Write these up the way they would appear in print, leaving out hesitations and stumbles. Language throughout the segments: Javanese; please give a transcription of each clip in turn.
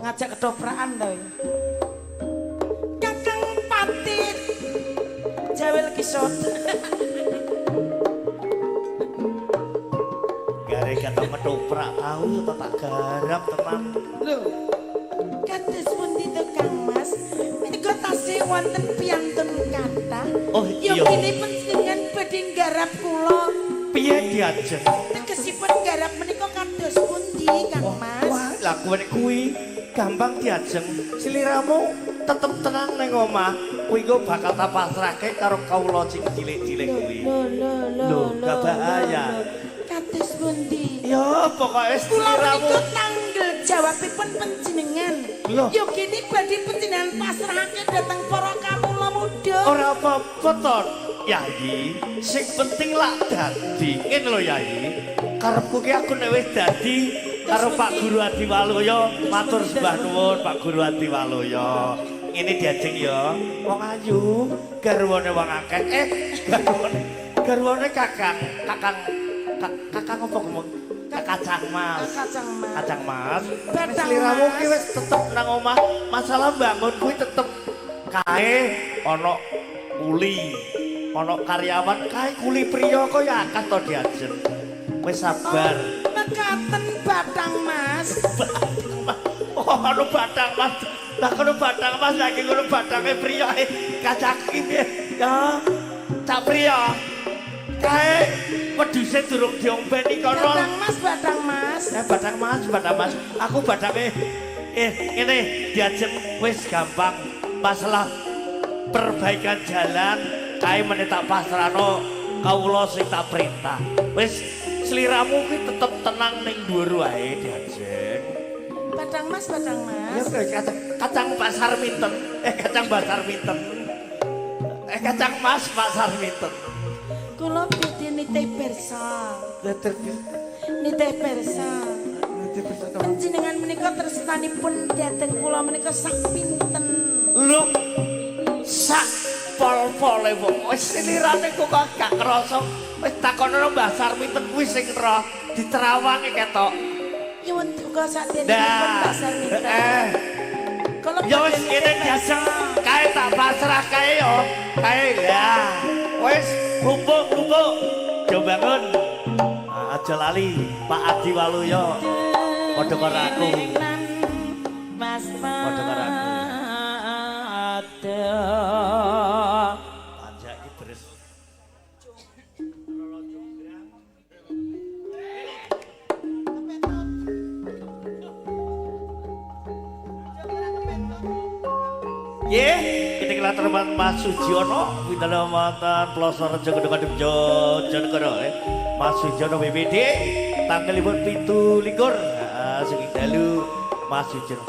Ngajak ketoprakan to. Kakang Patit Jawel Kisot. Gare kata ketoprak tau ya tak garap tenan. Lho. Kados pundi to Kang Mas? Menika tasih wonten piyantun kathah. Oh, iya. Yogine panjenengan badhe nggarap kula. Piye diajeng? Tegesipun garap menika kados pundi Kang Mas? Wah, lah kuwi kuwi gampang diajeng. Sliramu tetep tenang ning omah. Kuwi engko bakal tak pasrahke karo kawula sing cilik-cilik kuwi. Lho lho lho Lho, gak bahaya. Kados pundi? Ya, pokoke Kula sliramu menika tanggel jawabipun panjenengan. Lho. Yogine badhe panjenengan pasrahake dhateng para kawula muda. Ora apa-apa to, Yayi. Sing penting lak dadi. Ngene lho, Yayi. Karepku ki aku nek wis dadi karo Pak Guru Adiwaluya, matur sembah nuwun Pak Guru Adiwaluya. Ngene diajeng ya, wong ayu, garwane wong akeh. Garwane garwane kakang, kakang kakang apa ngomong? Kacang Mas. Kacang Mas. Kacang Mas. Batang Sliramu Mas. ki wis tetep nang omah. Masalah bangun kuwi tetep kae ana kuli, ana karyawan kae kuli priya kaya akeh to diajeng. Wis sabar. Oh, mekaten Batang Mas. Batang Mas. Oh, ana batang Mas. Lah kono batang Mas lagi ngono batange priya kacak iki piye? Ya. Cak priya. Kae wedhuse durung diombeni kono. Batang Mas, Batang Mas. Batang Mas, batang Mas. Aku batange ngene diajeng wis gampang. Masalah perbaikan jalan kae meneh tak pasrahno kawula sing tak perintah. Wis sliramu kuwi tetep tenang ning dhuwur wae diajeng. Batang Mas, Batang Ya Mas. kacang, kacang pasar minten. Kacang pasar minten. Kacang Mas pasar minten. Kula badhe nitih pirsa. Nitih pirsa. Panjenengan menika tresnanipun dhateng kula menika sak pinten? Lho sak pol-pole wong wis slirane kok gak krasa. Wis takono Mbah Sarminten kuwi sing roh diterawange ketok. Nyuwun duka saderengipun Nah, Mbah Sarminten. Kula Ya wis badhe ngene nitih diajeng pirsa. kae tak pasrah kae yo. Kae ya. Wis lumpuk-lumpuk. Yo bangun. Aja lali Pak Adi Waluyo. Padha karo aku. Mas Padha karo aku. Pada. Panjak iki beres. Nggih, kita kelatur Mas Sujiono, winten wonten Ploso Rejo Gedung Adem Bojonegoro. Mas Sujiono BPD tanggalipun 27. Heeh, sugeng dalu Mas Sujiono.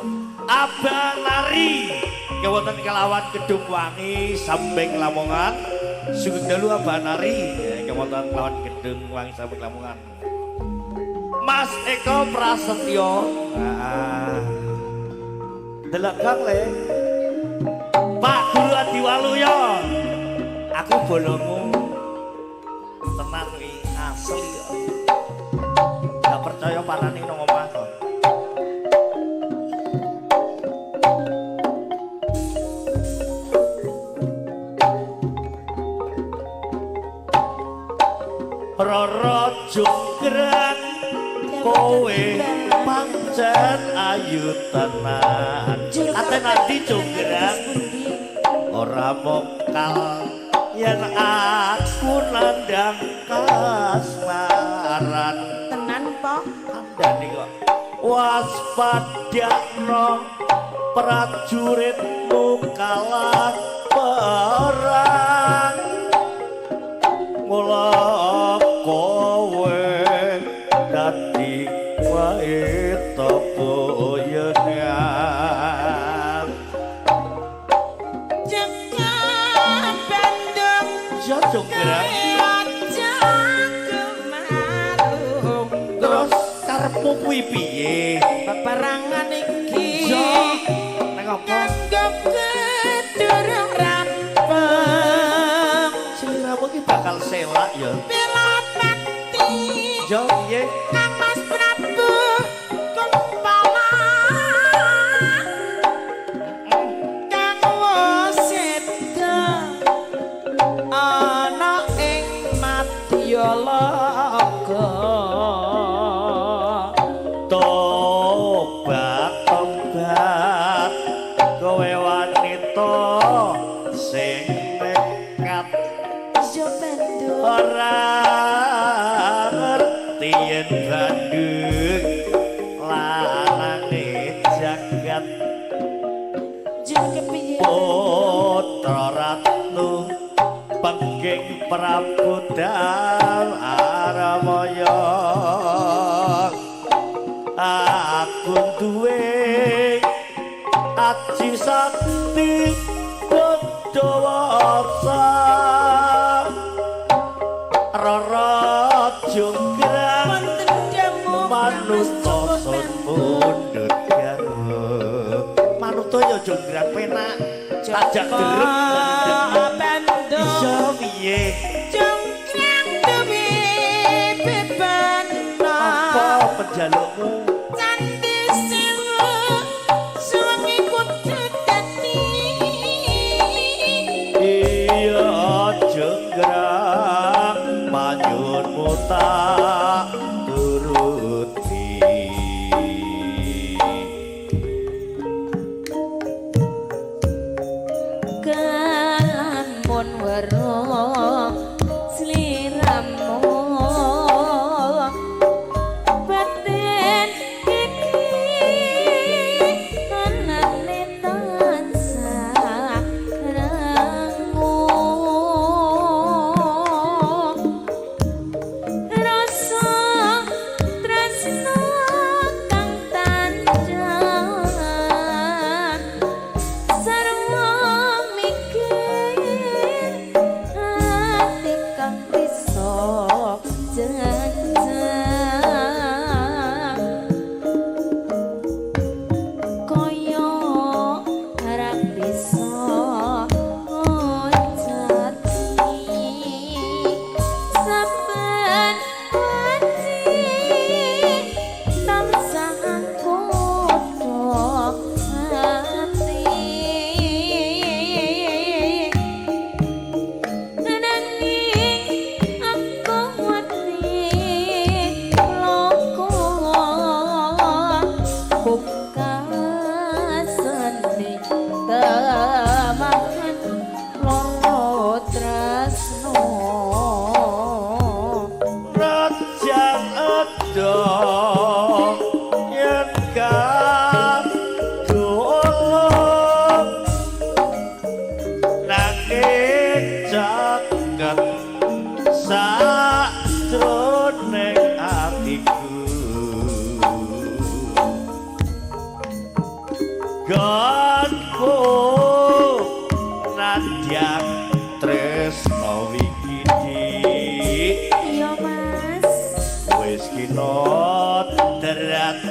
Abang nari kewonten kelawan Gedung Wangi Sambeng Lamongan. Sugeng dalu Abang nari kewonten kelawan Gedung Wangi Sambeng Lamongan. Mas Eko Prasetyo. Heeh. Delok Kang le. Pak Guru Adiwaluya. Aku bolongmu tenan iki asli. Gak percaya parani nang omah to. Rara jonggrang kowe pancen ayu tenan. Ate nanti jonggrang ora mokal yen aku nandang kasmaran. Tenan po. Kandhane kok waspadakno prajuritmu kalah perang. Mula kowe dadi wae tepoyengan. Cekap Bandung Ya jonggrang aja kemarung. Terus karepmu kuwi piye? Peperangan iki Ya nang apa? nganggo kedurung rampung. Sliramu iki bakal selak ya. Bela pati Ya piye? Kang Mas Prabu Kumpala. Bandung lanange jagat Jur kepiye? Putra Ratu Pengging Prabu Aramaya. Aku duwe aji sakti Dawasa Rara jonggrang Wonten damu manuta sun pundhut garwa. Manuta ya jonggrang penak. Tajak derep Bandung. Iya piye? Jonggrang duwe bebana. Apa penjalukmu? Candi sewu suwengi kudu dadi. Iya jonggrang manyunmu tak turuti. Kalamun weruh sliramu batin iki anane tansah rangu rasa tresno kang tanjang sarwa mikir ati kang bisa jenjang kaya ora bisa ngocati saben wanci tansah nggodha ati nanging aku wedi loko pungkasane temahan loro tresno. Rajan edo yen kadolong nanging caket sajroning atiku Gonku nadyan tresno wiki Iya Mas. Wis kina drat.